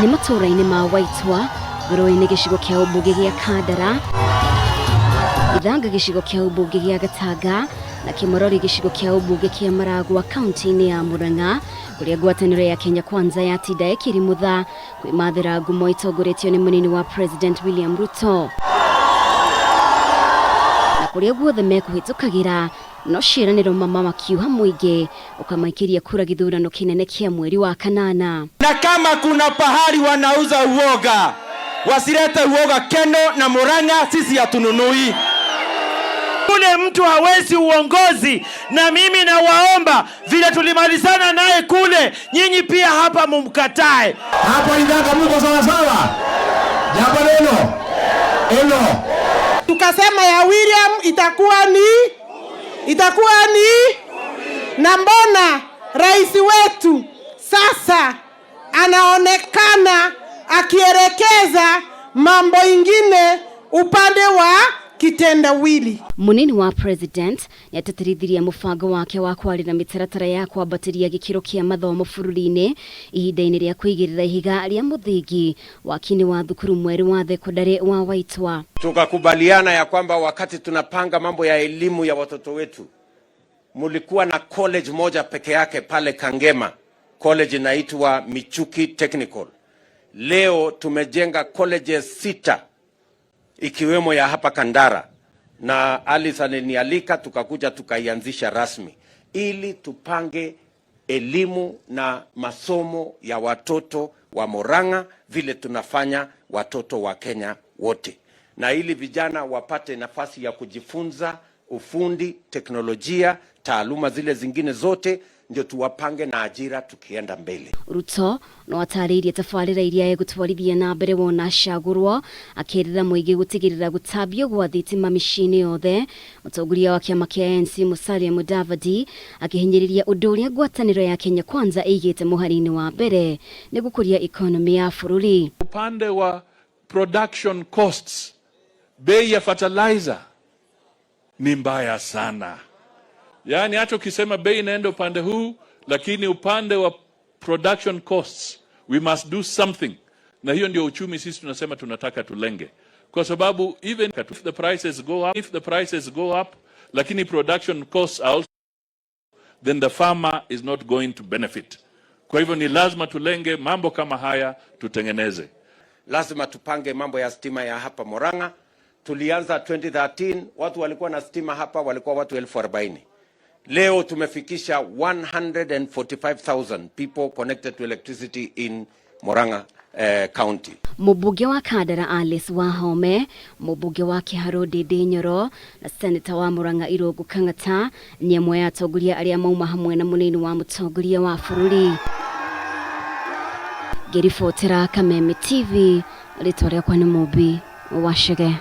Nĩ matũũra-inĩ ma Waitwa, Ngũrũe-inĩ gĩcigo kĩa ũmbunge gĩa Kandara, Gĩthanga gĩcigo kĩa ũmbunge gĩa Gatanga na Kĩmorori gĩcigo kĩa ũmbunge kĩa Maragwa kaunti-inĩ ya Murang'a kũrĩa ngwatanĩro ya Kenya Kwanza yatinda ĩkĩrimũtha kwĩmathĩra ngumo ĩtongoretio nĩ mũnini wa President William Ruto na kũrĩa guothe mekũhĩtũkagĩra no ciĩranĩro mama makiuha mũingĩ ũkamaikĩria kura gĩthurano kĩnene kĩa mweri wa kanana. Na kama kuna pahali wanauza uoga, wasilete uoga Keno na Murang'a, sisi hatununui. Ule mtu hawezi uongozi, na mimi nawaomba vile tulimalizana naye kule, nyinyi pia hapa mumkatae. Hapo Ithanga muko sawa sawa, jambo leno eno. Tukasema ya William itakuwa ni na mbona rais wetu sasa anaonekana akielekeza mambo ingine upande wa kitendawili. Munini wa President nĩatĩtĩrithirie mũbango wake wa kwarĩra mĩtaratara ya kwambatĩria gĩkĩro kĩa mathomo bũrũri-inĩ ihinda-inĩ rĩa kũigĩrĩra ihiga rĩa mũthingi waki-inĩ wa thukuru mwerũ wa thekondarĩ wa Waitwa. Tukakubaliana ya kwamba wakati tunapanga mambo ya elimu ya watoto wetu, mulikuwa na college moja peke yake pale Kangema, college inaitwa Michuki Technical. Leo tumejenga colleges 6 ikiwemo ya hapa Kandara, na Alice alinialika tukakuja tukaianzisha rasmi ili tupange elimu na masomo ya watoto wa Murang'a vile tunafanya watoto wa Kenya wote, na ili vijana wapate nafasi ya kujifunza ufundi, teknolojia, taaluma zile zingine zote, ndio tuwapange na ajira tukienda mbele. Ruto no atarĩirie tabarĩra iria egũtwarithia na mbere wona acagũrwo akĩrĩra mũingĩ gũtigĩrĩra gũtambio gwa thitima mĩciĩ-inĩ yothe. Mũtongoria wa kĩama kĩa ANC Musalia Mudavadi akĩhinyĩrĩria ũndũ ũrĩa ngwatanĩro ya Kenya Kwanza ĩigĩte mũhari-inĩ wa mbere nĩ gũkũria ikonomi ya bũrũri. Upande wa production costs, bei ya fertilizer ni mbaya sana. Yaani hata ukisema bei inaenda upande huu, lakini upande wa production costs we must do something, na hiyo ndio uchumi sisi tunasema tunataka tulenge, kwa sababu even if the prices go up, if the prices go up, lakini production costs are also, then the farmer is not going to benefit. Kwa hivyo ni lazima tulenge mambo kama haya tutengeneze. Lazima tupange mambo ya stima ya hapa Murang'a. Tulianza 2013 watu walikuwa na stima hapa walikuwa watu 40,000. Leo tumefikisha 145,000 people connected to electricity in Murang'a County. Mũmbunge wa Kandara Alice Wahome, mũmbunge wa Kiharu Ndindi Nyoro na seneta wa Murang'a Irungu Kang'ata nĩ amwe ya atongoria arĩa mauma hamwe na mũnini wa mũtongoria wa bũrũri. Ngĩribotera Kameme TV, rĩtwa rĩakwa nĩ Mũmbi wa Chege.